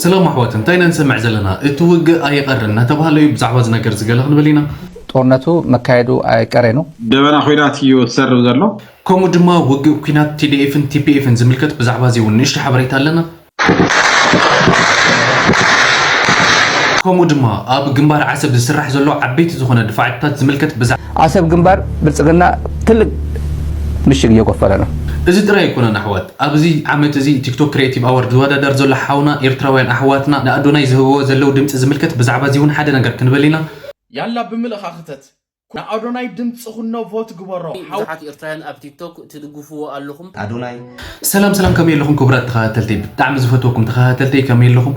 ሰላም ኣሕዋት፣ እንታይ ኢና ንሰምዕ ዘለና? እቲ ውግእ ኣይቐርን እናተባህለ እዩ። ብዛዕባ እዚ ነገር እዚ ገለ ክንብል ኢና። ጦርነቱ መካየዱ ኣይቀሬ ነው። ደበና ኹናት እዩ ዝሰርብ ዘሎ። ከምኡ ድማ ውግእ ኲናት ቲ ዲ ኤፍን ቲ ፒ ኤፍን ዝምልከት ብዛዕባ እዚ እውን ንእሽቶ ሓበሬታ ኣለና። ከምኡ ድማ ኣብ ግንባር ዓሰብ ዝስራሕ ዘሎ ዓበይቲ ዝኾነ ድፋዕታት ዝምልከት ብዛዕባ ዓሰብ ግንባር ብልጽግና ትልቅ ምሽግ እየቆፈረ ነው። እዚ ጥራይ ኣይኮነን ኣሕዋት፣ ኣብዚ ዓመት እዚ ቲክቶክ ክሪኤቲቭ ኣዋርድ ዝወዳደር ዘሎ ሓውና ኤርትራውያን ኣሕዋትና ንኣዶናይ ዝህብዎ ዘለዉ ድምፂ ዝምልከት ብዛዕባ እዚ እውን ሓደ ነገር ክንብል ኢና። ያላ ብምልእኻ ክተት ንኣዶናይ ድምፂ ኩኖ ቮት ግበሮ ሓው ብዙሓት ኤርትራውያን ኣብ ቲክቶክ ትድግፍዎ ኣለኹም። ኣዶናይ ሰላም ሰላም፣ ከመይ ኣለኹም ክቡራት ተኸታተልተይ? ብጣዕሚ ዝፈትወኩም ተኸታተልተይ ከመይ ኣለኹም?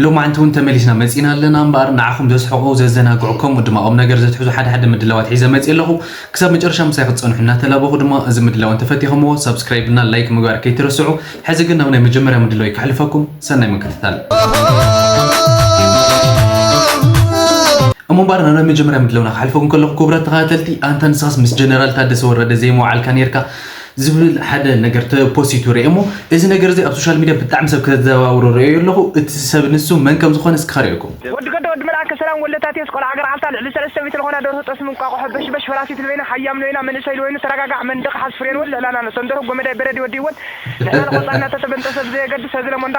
ሎማዓንቲ እውን ተመሊስና መፂና ኣለና እምበኣር ንዓኹም ዘስሕቑ ዘዘናግዑ ከምኡ ድማ ቁም ነገር ዘትሕዙ ሓደ ሓደ ምድላዋት ሒዘ መፂ ኣለኹ። ክሳብ መጨረሻ ምሳይ ክትፀንሑ እናተላበኹ ድማ እዚ ምድላው እንተፈቲኹምዎ ሳብስክራይብ እና ላይክ ምግባር ከይትረስዑ። ሕዚ ግን ናብ ናይ መጀመርያ ምድላው ከሕልፈኩም። ሰናይ ምክትታል። እሞ እምበኣር ናብ ናይ መጀመርያ ምድላውና ክሓልፈኩም ከለኹ ክቡራት ተኸታተልቲ፣ ኣንታ ንስኻስ ምስ ጀነራል ታደሰ ወረደ ዘይምውዓልካ ነይርካ ዝብል ሓደ ነገር ተፖስቲቱ ርኤ እሞ እዚ ነገር እዚ ኣብ ሶሻል ሚድያ ብጣዕሚ ሰብ ከተዘዋውሮ ርኤዮ ኣለኹ። እቲ ሰብ ንሱ መን ከም ዝኾነ እስኪ ከርእየኩም። ወዲ ገዶ ወዲ መልኣከ ሰላም ወለታትየስ ቆልዓ ገርዓልታ ልዕሊ ሰለስተ ሚእቲ ዝኾና ደርሁ ጠስሚ እንቋቑሖ በሽበሽ ፈራሲት ልበይና ሓያም ልበይና መንእሰይ ልበይኑ ተረጋጋዕ መንደቕ ሓዝ ፍሬን ወድ ልዕላና ነሰንደርሁ ጎመዳይ በረድ ይወድይወን ንሕና ንቆጻልና ተተበንጠሰ ብዘየገድስ ህዝለ ሞንዳ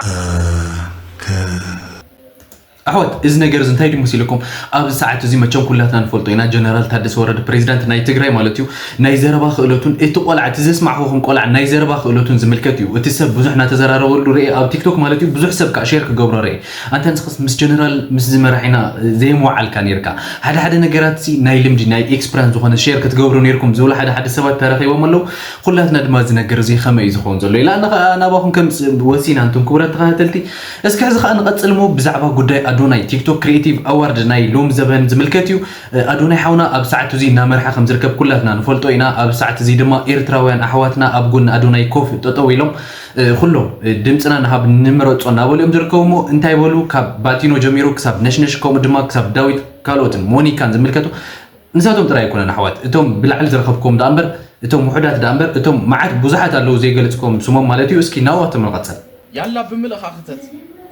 ኣሕዋት እዚ ነገር እዚ እንታይ ድዩ መሲልኩም? ኣብዚ ሰዓት እዚ መቸም ኩላትና ንፈልጦ ኢና ጀነራል ታደሰ ወረደ ፕሬዚዳንት ናይ ትግራይ ማለት እዩ ናይ ዘረባ ክእለቱን እቲ ቆልዓ እቲ ዘስማዕኹኹም ቆልዓ ናይ ዘረባ ክእለቱን ዝምልከት እዩ። እቲ ሰብ ብዙሕ እናተዘራረበሉ ርኤ ኣብ ቲክቶክ ማለት እዩ ብዙሕ ሰብ ከዓ ሼር ክገብሮ ርኤ። ኣንታ ንስኽስ ምስ ጀነራል ምስ እዚ መራሒና ዘይምውዓልካ ነይርካ ሓደ ሓደ ነገራት ሲ ናይ ልምዲ ናይ ኤክስፕራንስ ዝኾነ ሼር ክትገብሩ ነይርኩም ዝብሉ ሓደ ሓደ ሰባት ተረኺቦም ኣለዉ። ኩላትና ድማ እዚ ነገር እዚ ከመይ እዩ ዝኸውን ዘሎ ኢላ ኣነ ከዓ ናባኹም ከምፅእ ወሲና እንቱም ክቡራት ተኸታተልቲ እስኪ ሕዚ ከዓ ንቐጽል እሞ ብዛዕባ ጉዳይ ኣዶናይ ቲክቶክ ክሪኤቲቭ ኣዋርድ ናይ ሎም ዘበን ዝምልከት እዩ። ኣዶናይ ሓውና ኣብ ሰዓት እዚ እናመርሓ ከም ዝርከብ ኩላትና ንፈልጦ ኢና። ኣብ ሰዓት እዚ ድማ ኤርትራውያን ኣሕዋትና ኣብ ጎኒ ኣዶናይ ኮፍ ጠጠው ኢሎም ኩሎም ድምፅና ንሃብ ንምረፆ እናበሉ እዮም ዝርከቡ። እሞ እንታይ በሉ ካብ ባቲኖ ጀሚሩ ክሳብ ነሽነሽ ከምኡ ድማ ክሳብ ዳዊት ካልኦትን ሞኒካን ዝምልከቱ ንሳቶም ጥራይ ኣይኮነን ኣሕዋት እቶም ብላዕሊ ዝረኸብክዎም ደኣ እምበር እቶም ውሑዳት ደኣ እምበር እቶም መዓት ብዙሓት ኣለዉ ዘይገለፅክዎም ስሞም ማለት እዩ። እስኪ ናብኣቶም ንቐፅል። ያላ ብምልእኻ ክተት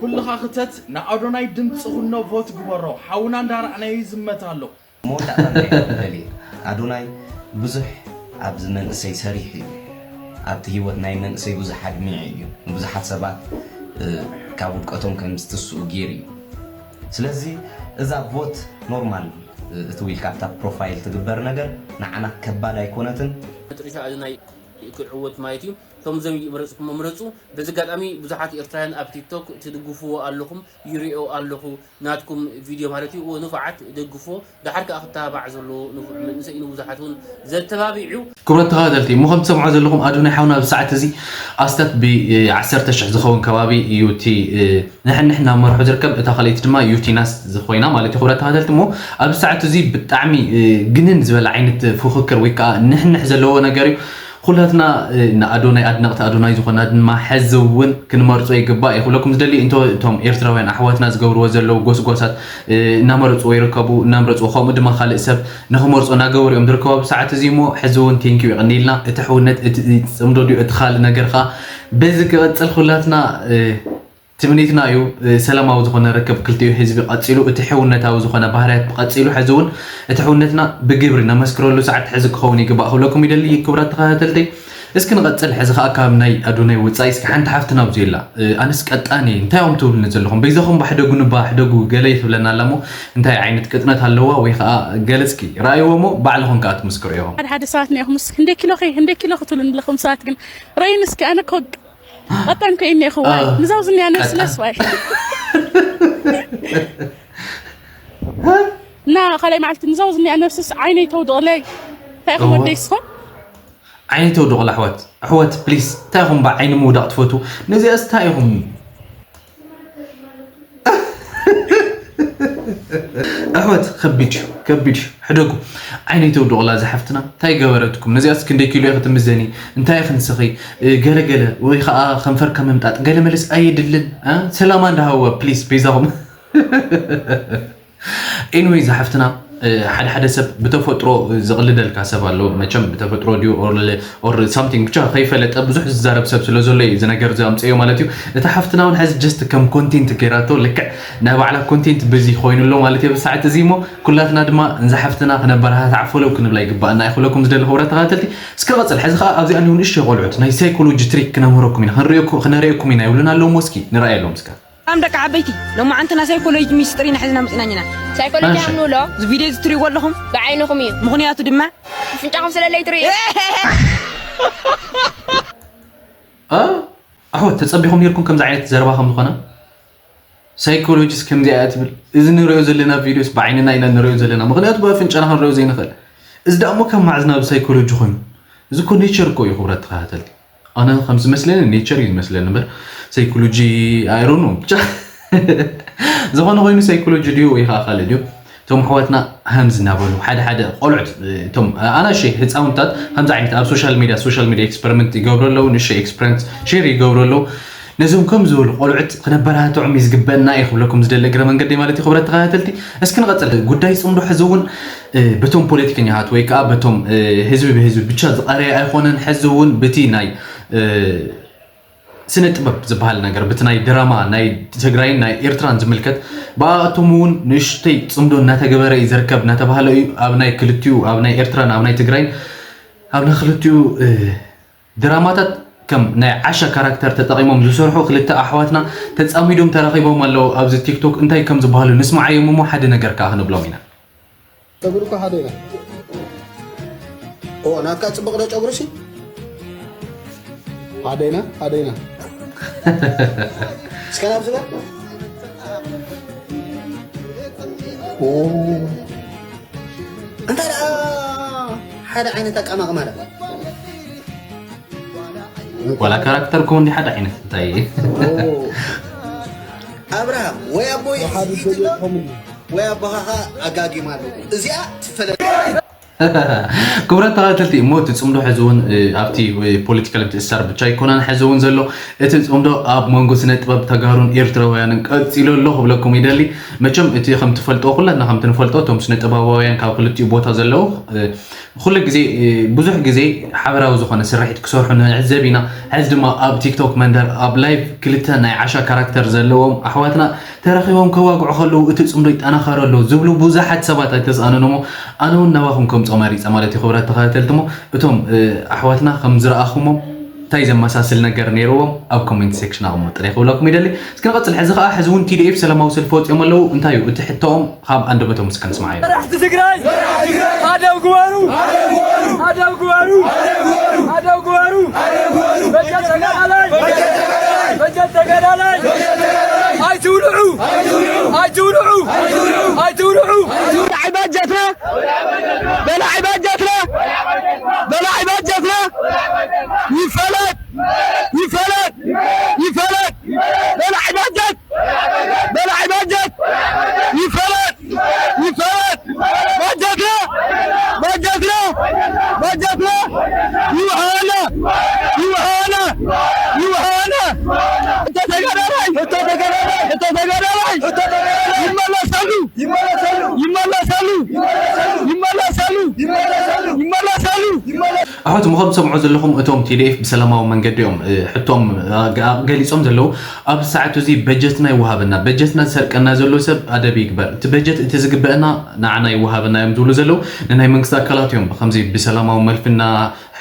ኩልኻ ክተት ንኣዶናይ ድምፂ ኩኖ ቮት ግበሮ ሓውና እንዳረኣናዮ ይዝመት ኣሎ። መወዳእታ እንታይ ክብል ደልየ ኣዶናይ ብዙሕ ኣብዚ መንእሰይ ሰሪሑ እዩ። ኣብቲ ህይወት ናይ መንእሰይ ብዙሕ ኣድሚዑ እዩ። ንብዙሓት ሰባት ካብ ውድቀቶም ከም ዝትስኡ ገይሩ እዩ። ስለዚ እዛ ቮት ኖርማል እቲ ዊልካ ኣብታ ፕሮፋይል ትግበር ነገር ንዓና ከባድ ኣይኮነትን። መጨረሻ ኣዶናይ ክዕወት ማለት እዩ። እቶም ዘም መረፅኩም ምረፁ። በዚ ኣጋጣሚ ብዙሓት ኤርትራውያን ኣብ ቲክቶክ ትድግፍዎ ኣለኹም ይሪኦ ኣለኹ ናትኩም ቪድዮ ማለት እዩ። ንፉዓት ደግፍዎ። ደሓር ከዓ ክተባባዕ ዘለዎ ንፉዕ መንእሰይ እዩ። ንብዙሓት እውን ዘተባቢዕ እዩ። ክቡራት ተኸታተልቲ እሞ ከም ትሰምዖ ዘለኹም ኣዶናይ ሓውና ኣብዚ ሰዓት እዚ ኣስታት ብ ዓሰርተ ሽሕ ዝኸውን ከባቢ እዩ እቲ ንሕንሕ እናመርሑ ዝርከብ እታ ካልኣይቲ ድማ ዩቲናስ ዝኾይና ማለት እዩ። ክቡራት ተኸታተልቲ እሞ ኣብዚ ሰዓት እዚ ብጣዕሚ ግንን ዝበለ ዓይነት ፉክክር ወይ ከዓ ንሕንሕ ዘለዎ ነገር እዩ። ኩላትና ንኣዶናይ ኣድነቕቲ ኣዶናይ ዝኾና ድማ ሕዚ እውን ክንመርጾ ይግባእ እየ ክብለኩም ዝደሊ እንተ እቶም ኤርትራውያን ኣሕዋትና ዝገብርዎ ዘለዉ ጎስጓሳት እናመረጽዎ ይርከቡ እናምረጽዎ ከምኡ ድማ ካልእ ሰብ ንኽመርጾ እናገበሩ እዮም ዝርከቡ ኣብዚ ሰዓት እዚ እሞ ሕዚ እውን ቴንኪዩ የቐንየልና እቲ ሕውነት እቲ ጽምዶ ድዩ እቲ ካልእ ነገር ኸዓ በዚ ክቕጽል ኩላትና ትምኒትና እዩ ሰላማዊ ዝኾነ ርክብ ክልቲኡ ህዝቢ ቀፂሉ እቲ ሕውነታዊ ዝኾነ ባህርያት ብቐፂሉ ሕዚ እውን እቲ ሕውነትና ብግብሪ ነመስክረሉ ሰዓት ሕዚ ክኸውን ይግባእ ክብለኩም ይደሊ ክቡራት ተኸታተልተይ። እስኪ ንቐፅል ሕዚ ከዓ ካብ ናይ ኣዶናይ ወፃኢ እስኪ ሓንቲ ሓፍትና ኣብዚ የላ ኣነስ ቀጣን እየ እንታይ እዮም ትብሉኒ ዘለኹም በይዛኹም ባሕደጉ ንባ ሕደጉ ገለ ትብለና ኣላ እሞ እንታይ ዓይነት ቅጥነት ኣለዋ ወይ ከዓ ገለ እስኪ ረኣይዎ እሞ ባዕልኹም ከዓ ትምስክሩ ኢኹም። ሓደ ሓደ ሰባት እኒኦኹም ክንደይ ኪሎ ክንደይ ኪሎ ክትብሉኒ ኣለኹም ሰባት ግን ረእዩኒ እስኪ ኣነ እኮ ቀጣን ኮይነ እኮ ዋይ ንዛው ዝኒያ ነብሲ ለስዋይ እና ካልኣይ መዓልቲ ንዛው ዝኒያ ነብስስ ዓይነይ ተውድቕለይ እንታይ ኢኹም ወደይ ስኹም ዓይነይ ተውድቕለ ኣሕዋት ኣሕዋት ፕሊስ እንታይ ኢኹም ብዓይኒ ምውዳቕ ትፈቱ ነዚኣስ እንታይ ኢኹም ኣሕዋት ከቢድ እዩ ከቢድ እዩ ሕደጉ ዓይነይ ተውድቕላ ዝሓፍትና እንታይ ገበረትኩም ነዚኣስ ክንደይ ኪሎ ኢኺ ትምዘኒ እንታይ ኢኺ ንስኺ ገለገለ ወይ ከዓ ከንፈርካ ምምጣጥ ገለ መልስ ኣየድልን ሰላማ እንዳሃወ ፕሊስ በይዛኹም ኤኒወይ ዝሓፍትና ሓደ ሓደ ሰብ ብተፈጥሮ ዝቕልደልካ ሰብ ኣሎ። መቸም ብተፈጥሮ ድዩ or something ብቻ ከይፈለጠ ብዙሕ ዝዛረብ ሰብ ስለ ዘሎ እዩ እዚ ነገር እዚ ኣምፅዮ ማለት እዩ። እታ ሓፍትና እውን ሕዚ just ከም ኮንቴንት ገይራቶ ልክዕ ናይ ባዕላ ኮንቴንት ብዚ ኮይኑ ኣሎ ማለት እዩ ብሰዓት እዚ እሞ ኩላትና ድማ እንዛ ሓፍትና ክነበረታታዕ ፎሎው ክንብላ ይግባኣና እዩ ክብለኩም ዝደሊ ክቡራት ተኸታተልቲ። እስከ ቀፅል ሕዚ ከዓ ኣብዚኣ እኒው ንእሽተይ ቆልዑት ናይ ሳይኮሎጂ ትሪክ ክነምህረኩም ኢና ክንሪኦ- ክነሪኦኩም ኢና ይብሉና ኣለዉ እሞ እስኪ ንረኣየሎም እስከ። ሰላም ደቂ ዓበይቲ፣ ሎማዓንቲ ናይ ሳይኮሎጂ ሚስጥር ኢና ሒዝና መፂና እኒና። ሳይኮሎጂ ማሻ። ከም ንብሎ። እዚ ቪድዮ እዚ ትሪእዎ ኣለኹም። ብዓይንኹም እዩ። ምኽንያቱ ድማ ኣፍንጫኹም ስለ ለይትሪኡ። እ? ኣሕዋት ተፀቢኹም ነርኩም ከምዚ ዓይነት ዘረባ ከም ዝኾነ? ሳይኮሎጂስ ከምዚኣ እያ ትብል። እዚ ንሪኦ ዘለና ቪድዮስ ብዓይንና ኢና ንሪኦ ዘለና፣ ምኽንያቱ ብኣፍንጫና ክንሪኦ ዘይንኽእል። እዚ ደኣ እሞ ካብ መዓዝ ናብ ሳይኮሎጂ ኮይኑ? እዚ እኮ ኔቸር እኮ እዩ ክቡራት ተኸታተልቲ። ኣነ ከም ዝመስለኒ ኔቸር እዩ ዝመስለኒ እምበር ሳይኮሎጂ I don't know ብቻ ዝኾነ ኮይኑ ሳይኮሎጂ ድዩ ወይ ከዓ ካልእ ድዩ? እቶም ኣሕዋትና ሃምዚ እናበሉ ሓደ ሓደ ቆልዑት እቶም ኣናእሽተይ ህፃውንታት ከምዚ ዓይነት ኣብ ሶሻል ሚድያ ሶሻል ሚድያ ኤክስፐሪመንት ይገብሩ ኣለዉ፣ ንእሽተይ ኤክስፐሪመንት ሼር ይገብሩ ኣለዉ። ነዞም ከም ዝበሉ ቆልዑት ክነበረታትዖም እዩ ዝግበአና እየ ክብለኩም ዝደሊ እግረ መንገደይ ማለት እዩ። ክብረት ተኸታተልቲ እስኪ ንቐፅል። ጉዳይ ፅምዶ ሕዚ እውን በቶም ፖለቲከኛታት ወይ ከዓ በቶም ህዝቢ ብህዝቢ ብቻ ዝቐረየ ኣይኮነን። ሕዚ እውን ብቲ ናይ ስነ ጥበብ ዝበሃል ነገር ብቲ ናይ ድራማ ናይ ትግራይን ናይ ኤርትራን ዝምልከት ብኣቶም እውን ንእሽተይ ፅምዶ እናተገበረ እዩ ዝርከብ እናተባህለ እዩ ኣብ ናይ ክልቲኡ ኣብ ናይ ኤርትራን ኣብ ናይ ትግራይን ኣብ ናይ ክልቲኡ ድራማታት ከም ናይ ዓሻ ካራክተር ተጠቒሞም ዝሰርሑ ክልተ ኣሕዋትና ተፃሚዶም ተራኺቦም ኣለዉ ኣብዚ ቲክቶክ እንታይ ከም ዝበሃሉ ንስማዓዮም እሞ ሓደ ነገር ከዓ ክንብሎም ኢና። ጨጉሪ እኮ ሓደ ኢና። ኦ ናትካ ፅቡቕ ዶ ጨጉሪ ሲ? ሓደ ኢና ሓደ ኢና። እስከ ናብ ዝበል። ኦ እንታይ ደኣ ሓደ ዓይነት ኣቀማቕማ ደኣ ዋላ ካራክተር ኮ እንዲ ሓደ ዓይነት እንታይ ኣብርሃም ወይ ኣቦይ ወይ ኣቦኻኻ ኣጋጊም ኣሎ እዚኣ ትፈለጥ ክቡራት ተኸታተልቲ እሞ እቲ ፅምዶ ሕዚ እውን ኣብቲ ፖለቲካል ምትእስሳር ብቻ ኣይኮነን ሕዚ እውን ዘሎ እቲ ፅምዶ ኣብ መንጎ ስነ ጥበብ ተጋሩን ኤርትራውያንን ቀፂሉ ኣሎ ክብለኩም ይደሊ መቸም እቲ ከም ትፈልጦ ኩላትና ከም ትንፈልጦ እቶም ስነ ጥበባውያን ካብ ክልቲኡ ቦታ ዘለዉ ኩሉ ግዜ ብዙሕ ግዜ ሓበራዊ ዝኾነ ስርሒት ክሰርሑ ንዕዘብ ኢና። ሕዚ ድማ ኣብ ቲክቶክ መንደር ኣብ ላይቭ ክልተ ናይ ዓሻ ካራክተር ዘለዎም ኣሕዋትና ተራኺቦም ከዋግዑ ከለዉ እቲ ጽምዶ ይጠናኸር ኣሎ ዝብሉ ብዙሓት ሰባት ኣይተስኣኑን እሞ ኣነ እውን ናባኹም ከምጽኦ መሪጸ ማለት እዩ። ክቡራት ተኸታተልቲ እሞ እቶም ኣሕዋትና ከም ዝረኣኹሞም እንታይ ዘመሳስል ነገር ነይርዎም ኣብ ኮሜንት ሴክሽን ኣቕምጡ ጥራይ ክብለኩም ይደሊ። እስኪ ንቐጽል። ሕዚ ኸኣ ሕዚ እውን ቲ ዲ ኤፍ ሰላማዊ ሰልፊ ወጺኦም ኣለዉ። እንታይ እዩ እቲ ሕቶኦም? ካብ ኣንደበቶም እስከ ንስማዓዮ። መራሕቲ ትግራይ ኣደው ግበሩ! ኣደው ግበሩ! ኣደው ግበሩ! በጀት ተጋዳላይ! በጀት ተጋዳላይ! ኣይትውልዑ! ኣይትውልዑ! ኣይትውልዑ! በላዒ በጀትና! በላዒ በጀትና! በላዒ በጀትና! ይፈለጥ! ይፈለጥ! ይፈለጥ! በላዒ በጀት! በላዒ በጀት! ይፈለጥ! ይፈለጥ! በጀትና! በጀትና! በጀትና! ይውሃበና! ይውሃበና! ይውሃበና! እቶ ተጋዳላይ! እቶ ተጋዳላይ! እቶ ተጋዳላይ! እቶ ተጋዳላይ! ይመለሳሉ! ይመለሳሉ! ይመለሳሉ! ይመለሳሉ! ይመለሳሉ! ይመለሳሉ! ኣሕዋት እሞ ከም ትሰምዑ ዘለኹም እቶም ቲ ዲ ኤፍ ብሰላማዊ መንገዲ እዮም ሕቶም ገሊፆም ዘለዉ። ኣብዚ ሰዓት እዚ በጀትና ይወሃበና፣ በጀትና ዝሰርቀና ዘሎ ሰብ ኣደብ ይግበር፣ እቲ በጀት እቲ ዝግበአና ንዓና ይወሃበና እዮም ዝብሉ ዘለዉ። ንናይ መንግስቲ ኣካላት እዮም ብከምዚ ብሰላማዊ መልክና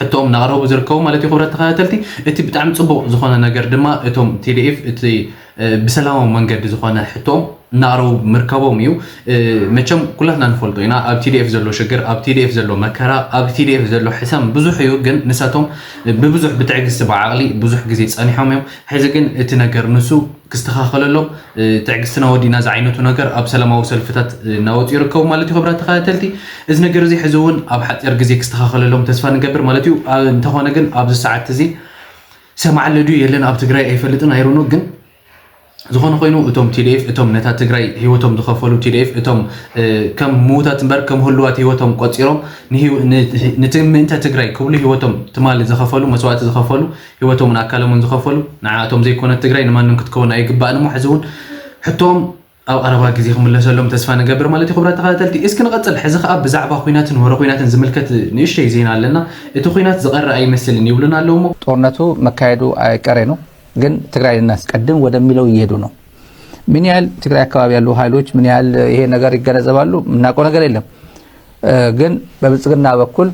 ሕቶኦም እናቕረቡ ዝርከቡ ማለት እዩ። ክብረት ተኸታተልቲ እቲ ብጣዕሚ ፅቡቕ ዝኾነ ነገር ድማ እቶም ቲ ዲ ኤፍ እቲ ብሰላማዊ መንገዲ ዝኾነ ሕቶኦም እናቕረቡ ምርካቦም እዩ። መቸም ኩላትና ንፈልጦ ኢና ኣብ ቲ ዲ ኤፍ ዘሎ ሽግር፣ ኣብ ቲ ዲ ኤፍ ዘሎ መከራ፣ ኣብ ቲ ዲ ኤፍ ዘሎ ሕሰም ብዙሕ እዩ። ግን ንሳቶም ብብዙሕ ብትዕግስቲ ብዓቕሊ ብዙሕ ግዜ ጸኒሖም እዮም። ሕዚ ግን እቲ ነገር ንሱ ክስተኻኸለሎም ትዕግስትና ወዲእና ዝዓይነቱ ነገር ኣብ ሰላማዊ ሰልፍታት እናወፁ ይርከቡ ማለት እዩ። ክብራት ተኸታተልቲ እዚ ነገር እዚ ሕዚ እውን ኣብ ሓፂር ግዜ ክስተኻኸለሎም ተስፋ ንገብር ማለት እዩ። እንተኾነ ግን ኣብዚ ሰዓት እዚ ሰማዕለ ድዩ የለን ኣብ ትግራይ ኣይፈልጥን ኣይሮኖ ግን ዝኾነ ኮይኑ እቶም ቲ ዲ ኤፍ እቶም ነታ ትግራይ ህይወቶም ዝኸፈሉ ቲ ዲ ኤፍ እቶም ከም ምዉታት እምበር ከም ህሉዋት ህይወቶም ቆፂሮም ንቲ ምእንተ ትግራይ ክብሉ ህይወቶም ትማሊ ዝኸፈሉ መስዋእቲ ዝኸፈሉ ህይወቶምን ኣካሎምን ዝኸፈሉ ንዓኣቶም ዘይኮነት ትግራይ ንማንም ክትከውን ኣይግባእን እሞ ሕዚ እውን ሕቶኦም ኣብ ቀረባ ግዜ ክምለሰሎም ተስፋ ንገብር ማለት እዩ። ክቡራት ተኸታተልቲ፣ እስኪ ንቐጽል። ሕዚ ከኣ ብዛዕባ ኲናትን ወረ ኲናትን ዝምልከት ንእሽተይ ዜና ኣለና። እቲ ኲናት ዝቐረ ኣይመስልን ይብሉና ኣለዉ እሞ። ጦርነቱ መካሄዱ አይቀሬ ነው፣ ግን ትግራይ እናስቀድም ወደሚለው እየሄዱ ነው። ምን ያህል ትግራይ አካባቢ ያሉ ኃይሎች ምን ያህል ይሄ ነገር ይገነዘባሉ የምናውቀው ነገር የለም። እ፣ ግን በብልጽግና በኩል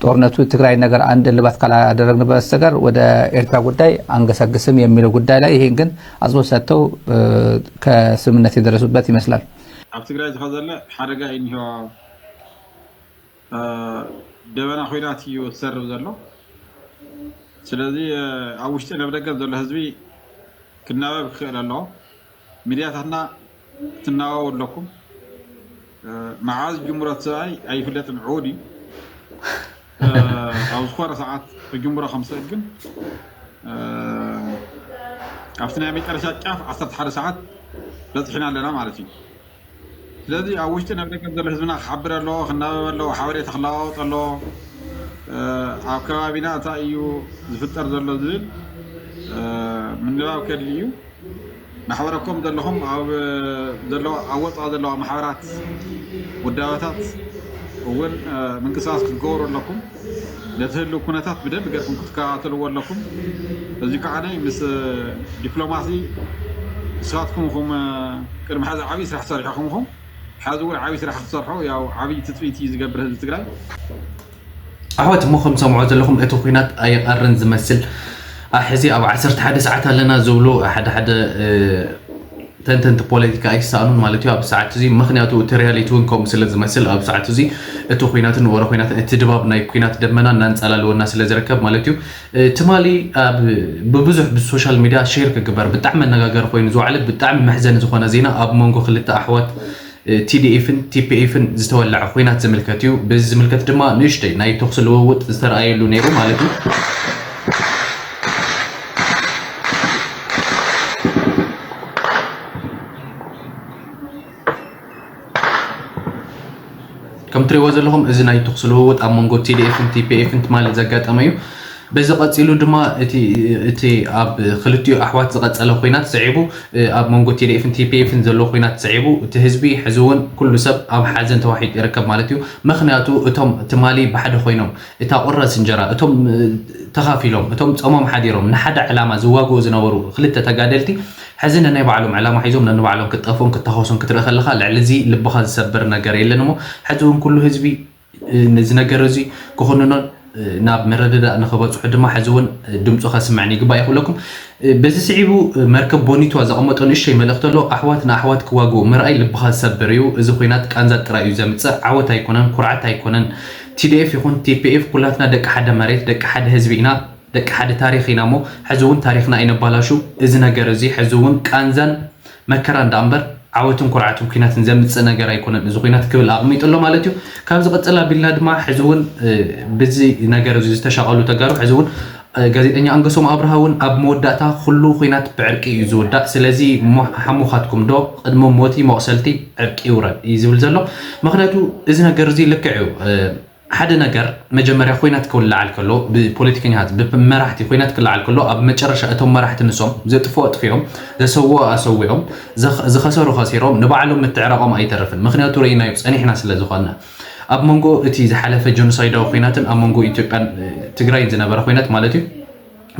ጦርነቱ ትግራይ ነገር አንድ እልባት ካላደረግን በስተቀር ወደ ኤርትራ ጉዳይ አንገሰግስም የሚለው ጉዳይ ላይ ይሄን ግን አጽንኦት ሰጥተው፣ እ፣ ከስምምነት የደረሱበት ይመስላል። ኣብ ትግራይ ዝኸ ዘሎ ሓደጋ እዩ እኒሆ። እ፣ ደበና ኹናት እዩ ዝሰርብ ዘሎ። ስለዚ፣ እ፣ ኣብ ውሽጥን ኣብ ደገን ዘሎ ህዝቢ ክናበብ ክኽእል ኣለዎ። ሚድያታትና ትናበቡ ኣለኩም። እ፣ መዓዝ ጅምሮ እቲ ሰብኣይ ኣይፍለጥን፣ ዕዉድ እዩ። እ፣ ኣብ ዝኾነ ሰዓት ክጅምሮ ከም ዝኽእል ግን፣ እ፣ ኣብቲ ናይ መጨረሻ ጫፍ ዓሰርተ ሓደ ሰዓት በፂሕና ኣለና ማለት እዩ። ስለዚ ኣብ ውሽጥን ኣብ ደገን ዘሎ ህዝብና ክሓብር ኣለዎ፣ ክናበብ ኣለዎ፣ ሓበሬታ ክለዋወጥ ኣለዎ። እ፣ ኣብ ከባቢና እንታይ እዩ ዝፍጠር ዘሎ ዝብል፣ እ፣ ምንባብ ከድሊ እዩ። ማሕበረኮም ዘለኹም ኣብ ዘለዋ፣ ኣብ ወፃኢ ዘለዋ ማሕበራት፣ ውዳበታት እውን፣ እ፣ ምንቅስቃስ ክትገብሩ ኣለኩም። ነቲ ህልው ኩነታት ብደንብ ጌርኩም ክትከታተልዎ ኣለኩም። እዚ ከዓ ናይ ምስ ዲፕሎማሲ ንስኻትኩም ኢኹም፣ እ፣ ቅድሚ ሕዚ ዓብዪ ስራሕ ሰሪሕኹም ኢኹም። ሕዚ እውን ዓብዪ ስራሕ ክትሰርሑ ያው ዓብዪ ትፅቢት እዩ ዝገብር ህዝቢ ትግራይ። ኣሕዋት እሞ ከም ሰምዖ ዘለኹም እቲ ኲናት ኣይቐርን ዝመስል። ኣ፣ ሕዚ ኣብ ዓሰርተ ሓደ ሰዓት ኣለና ዝብሉ ሓደ ሓደ፣ እ፣ ተንተንቲ ፖለቲካ ኣይሰኣኑን ማለት እዩ ኣብ ሰዓት እዚ። ምኽንያቱ እቲ ሪያሊቲ እውን ከምኡ ስለ ዝመስል ኣብ ሰዓት እዚ እቲ ኲናትን ወረ ኲናትን እቲ ድባብ ናይ ኲናት ደመና እናንጸላለወና ስለ ዝርከብ ማለት እዩ። እ፣ ትማሊ ኣብ ብብዙሕ ብሶሻል ሚድያ ሼር ክግበር ብጣዕሚ መነጋገሪ ኮይኑ ዝወዓለ ብጣዕሚ መሕዘኒ ዝኾነ ዜና ኣብ መንጎ ክልተ ኣሕዋት ቲ ዲ ኤፍን ቲ ፒ ኤፍን ዝተወለዐ ኲናት ዝምልከት እዩ። በዚ ዝምልከት ድማ ንእሽተይ ናይ ተኹሲ ልውውጥ ዝተረኣየሉ ነይሩ ማለት እዩ። ከም ትሪእዎ ዘለኹም እዚ ናይ ተኹሲ ልውውጥ ኣብ መንጎ ቲ ዲ ኤፍን ቲ ፒ ኤፍን ትማሊ ዘጋጠመ እዩ። በዚ ቀጺሉ ድማ እቲ፣ እቲ ኣብ ክልቲኡ ኣሕዋት ዝቐጸለ ኲናት ስዒቡ፣ እ፣ ኣብ መንጎ ቲ ዲ ኤፍን ቲ ፒ ኤፍን ዘሎ ኲናት ስዒቡ፣ እቲ ህዝቢ ሕዚ እውን ኩሉ ሰብ ኣብ ሓዘን ተዋሒጡ ይርከብ ማለት እዩ። ምኽንያቱ እቶም ትማሊ ብሓደ ኮይኖም፣ እታ ቁራስ እንጀራ፣ እቶም፣ እ፣ ተኻፊሎም፣ እቶም ጾሞም ሓዲሮም ንሓደ ዕላማ ዝዋግኡ ዝነበሩ ክልተ ተጋደልቲ፣ ሕዚ ነናይ ባዕሎም ዕላማ ሒዞም ነንባዕሎም ክጠፍኡን ክታኾሱን ክትርኢ ከለኻ፣ ልዕሊ እዚ ልብኻ ዝሰብር ነገር የለን እሞ፣ ሕዚ እውን ኩሉ ህዝቢ ነዚ ነገር እዚ ክኹንኖን ናብ መረዳዳእ ንኽበጽሑ ድማ ሕዚ እውን ድምፁ ከስምዕን ይግባእ ይኽብለኩም። በዚ ስዒቡ መርከብ ቦኒትዋ ዘቐመጦ ንእሽተይ መልእኽቲ ኣሎ። ኣሕዋት ንኣሕዋት ክዋግኡ ምርኣይ ልብኻ ዝሰብር እዩ። እዚ ኲናት ቃንዛት ጥራይ እዩ ዘምጽእ፣ ዓወት ኣይኮነን፣ ኩርዓት ኣይኮነን። ቲ ዲ ኤፍ ይኹን ቲ ፒ ኤፍ ኩላትና ደቂ ሓደ መሬት፣ ደቂ ሓደ ህዝቢ ኢና፣ ደቂ ሓደ ታሪኽ ኢና እሞ ሕዚ እውን ታሪኽና ኣይነባላሹ። እዚ ነገር እዚ ሕዚ እውን ቃንዛን መከራ እንዳ እምበር ዓወትን ኩርዓትን ኲናትን ዘምጽእ ነገር ኣይኮነን እዚ ኲናት ክብል ኣቕሚጡ ኣሎ ማለት እዩ። ካብ ዝቐጽል ኣቢልና ድማ ሕዚ እውን፣ እ፣ ብዚ ነገር እዚ ዝተሻቐሉ ተጋሩ ሕዚ እውን፣ እ፣ ጋዜጠኛ ኣንገሶም ኣብርሃ እውን ኣብ መወዳእታ ኩሉ ኲናት ብዕርቂ እዩ ዝውዳእ። ስለዚ እሞ ሓሙኻትኩም ዶ ቅድሚ ሞቲ መቑሰልቲ ዕርቂ ይውረድ እዩ ዝብል ዘሎ። ምኽንያቱ እዚ ነገር እዚ ልክዕ እዩ። እ፣ ሓደ ነገር መጀመርያ ኲናት ክልዓል ከሎ ብፖለቲከኛታት፣ ብመራሕቲ ኲናት ክልዓል ከሎ ኣብ መጨረሻ እቶም መራሕቲ ንሶም ዘጥፍኡ ኣጥፊኦም፣ ዘሰውኡ ኣሰዊኦም፣ ዘኸ-፣ ዝኸሰሩ ከሲሮም፣ ንባዕሎም ምትዕራቖም ኣይተርፍን። ምኽንያቱ ርኢናዮ ጸኒሕና ስለ ዝኾንና። ኣብ መንጎ እቲ ዝሓለፈ ጀኖሳይዳዊ ኲናትን ኣብ መንጎ ኢትዮጵያን፣ እ፣ ትግራይን ዝነበረ ኲናት ማለት እዩ፣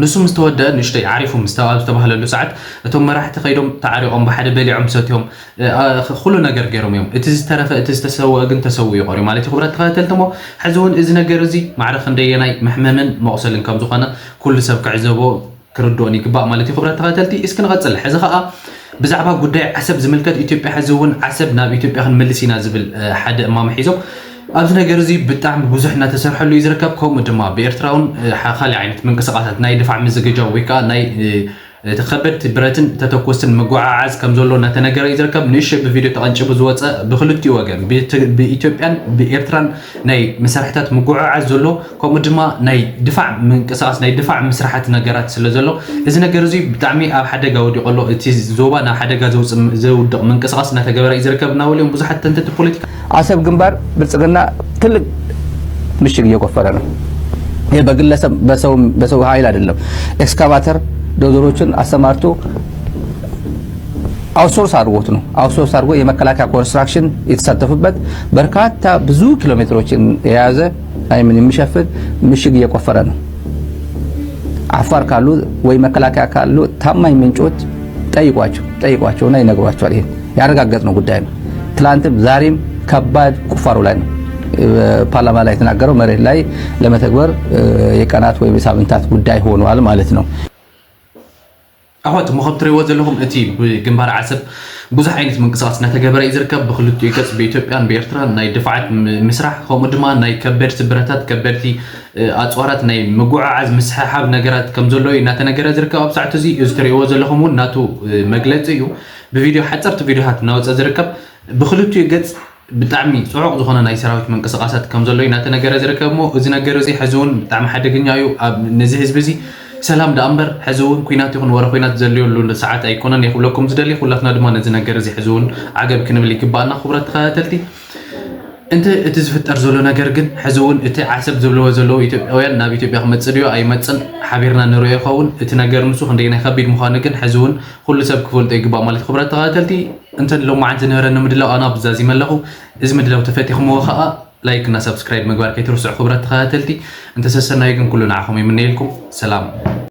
ንሱ ምስ ተወደአ ንእሽተይ ዓሪፉ ምስ ተባ-፣ ዝተባህለሉ ሰዓት እቶም መራሕቲ ከይዶም ተዓሪቖም ብሓደ በሊዖም ሰትዮም፣ እ፣ ኣ-፣ ኽ-፣ ኩሉ ነገር ገይሮም እዮም። እቲ ዝተረፈ፣ እቲ ዝተሰወአ ግን ተሰዊኡ ቀርዩ ማለት እዩ። ክቡራት ተኸታተልቲ እሞ ሕዚ እውን እዚ ነገር እዚ ማዕረ ክንደየናይ መሕመምን መቑሰልን ከም ዝኾነ ኩሉ ሰብ ክዕዘቦ ክርድኦን ይግባእ ማለት እዩ። ክቡራት ተኸታተልቲ እስኪ ንቐጽል። ሕዚ ኸኣ ብዛዕባ ጉዳይ ዓሰብ ዝምልከት ኢትዮጵያ ሕዚ እውን ዓሰብ ናብ ኢትዮጵያ ክንምልስ ኢና ዝብል፣ እ፣ ሓደ እማመ ሒዞም ኣብዚ ነገር እዚ ብጣዕሚ ብዙሕ እናተሰርሐሉ እዩ ዝርከብ። ከምኡ ድማ ብኤርትራ እውን፣ እ፣ ሓ-፣ ካልእ ዓይነት ምንቅስቃሳት ናይ ድፋዕ ምዝግጃው ወይ ከዓ ናይ፣ እ፣ እቲ ከበድቲ ብረትን ተተኮስትን ምጉዕዓዝ ከም ዘሎ እናተነገረ እዩ ዝርከብ። ንእሽተይ ብቪድዮ ተቐንጭቡ ዝወፀ ብክልቲኡ ወገን ብት-፣ ብኢትዮጵያን ብኤርትራን ናይ መሳርሕታት ምጉዕዓዝ ዘሎ፣ ከምኡ ድማ ናይ ድፋዕ ምንቅስቃስ ናይ ድፋዕ ምስራሓት ነገራት ስለ ዘሎ እዚ ነገር እዚ ብጣዕሚ ኣብ ሓደጋ ወዲቑ ኣሎ። እቲ ዞባ ናብ ሓደጋ ዘውፅእ ም-፣ ዘውድቕ ምንቅስቃስ እናተገበረ እዩ ዝርከብ እናበሉ እዮም ብዙሓት ተንተንቲ ፖለቲካ። ዓሰብ ግንባር ብልጽግና ትልቅ ምሽግ እየቆፈረ ነው። ይህ በግለሰብ በሰው፣ በሰው ኃይል አይደለም። ኤክስካቫተር ዶዘሮችን አሰማርቶ አውትሶርስ አድርጎት ነው። አውትሶርስ አድርጎ የመከላከያ ኮንስትራክሽን የተሳተፉበት በርካታ ብዙ ኪሎ ሜትሮችን የያዘ አይምን የሚሸፍን ምሽግ እየቆፈረ ነው። አፋር ካሉ ወይ መከላከያ ካሉ ታማኝ ምንጮች ጠይቋቸው፣ ጠይቋቸውና ይነግሯቸዋል። ይሄን ያረጋገጥነው ጉዳይ ነው። ትላንትም ዛሬም ከባድ ቁፋሮ ላይ ነው። ፓርላማ ላይ የተናገረው መሬት ላይ ለመተግበር የቀናት ወይም የሳምንታት ጉዳይ ሆኗል ማለት ነው። ኣሕዋት፣ እሞ ከም ትሪእዎ ዘለኹም እቲ ብግንባር ዓሰብ ብዙሕ ዓይነት ምንቅስቃስ እናተገበረ እዩ ዝርከብ። ብክልቲኡ ገፅ ብኢትዮጵያን ብኤርትራን ናይ ድፋዓት ምስራሕ፣ ከምኡ ድማ ናይ ከበድቲ ብረታት፣ ከበድቲ ኣፅዋራት ናይ ምጉዕዓዝ ምስሕሓብ ነገራት ከም ዘሎ እዩ እናተነገረ ዝርከብ። ኣብ ሰዓት እዚ እዚ ትሪእዎ ዘለኹም እውን ናቱ መግለፂ እዩ። ብቪድዮ ሓፀርቲ ቪድዮታት እናወፀ ዝርከብ። ብክልቲኡ ገፅ ብጣዕሚ ፅዑቕ ዝኾነ ናይ ሰራዊት ምንቅስቃሳት ከም ዘሎ እዩ እናተነገረ ዝርከብ። እሞ እዚ ነገር እዚ ሕዚ እውን ብጣዕሚ ሓደገኛ እዩ። ኣብ ነዚ ህዝቢ እዚ ሰላም ደኣ እምበር ሕዚ እውን ኩናት ይኹን ወረ ኩናት ዘልየሉ ሰዓት ኣይኮነን እየ ክብለኩም ዝደሊ። ኩላትና ድማ ነዚ ነገር እዚ ሕዚ እውን ዓገብ ክንብል ይግባኣና። ክቡራት ተኸታተልቲ፣ እንተ እቲ ዝፍጠር ዘሎ ነገር ግን ሕዚ እውን እቲ ዓሰብ ዝብልዎ ዘለዉ ኢትዮጵያውያን ናብ ኢትዮጵያ ክመፅእ ድዮ ኣይመፅን ሓቢርና ንሪኦ ይኸውን። እቲ ነገር ንሱ ክንደየናይ ከቢድ ምዃኑ ግን ሕዚ እውን ኩሉ ሰብ ክፈልጦ ይግባእ ማለት። ክቡራት ተኸታተልቲ፣ እንተ ሎማዓንቲ ዝነበረኒ ምድላው ኣነ ኣብዚ ዛዚመ ኣለኹ። እዚ ምድላው ተፈቲኹምዎ ከዓ ላይክ እና ሳብስክራይብ ምግባር ከይትርስዑ ክቡራት ተኸታተልቲ። እንተሰሰናዩ ግን ኩሉ ንዓኹም ይምነየልኩም። ሰላም።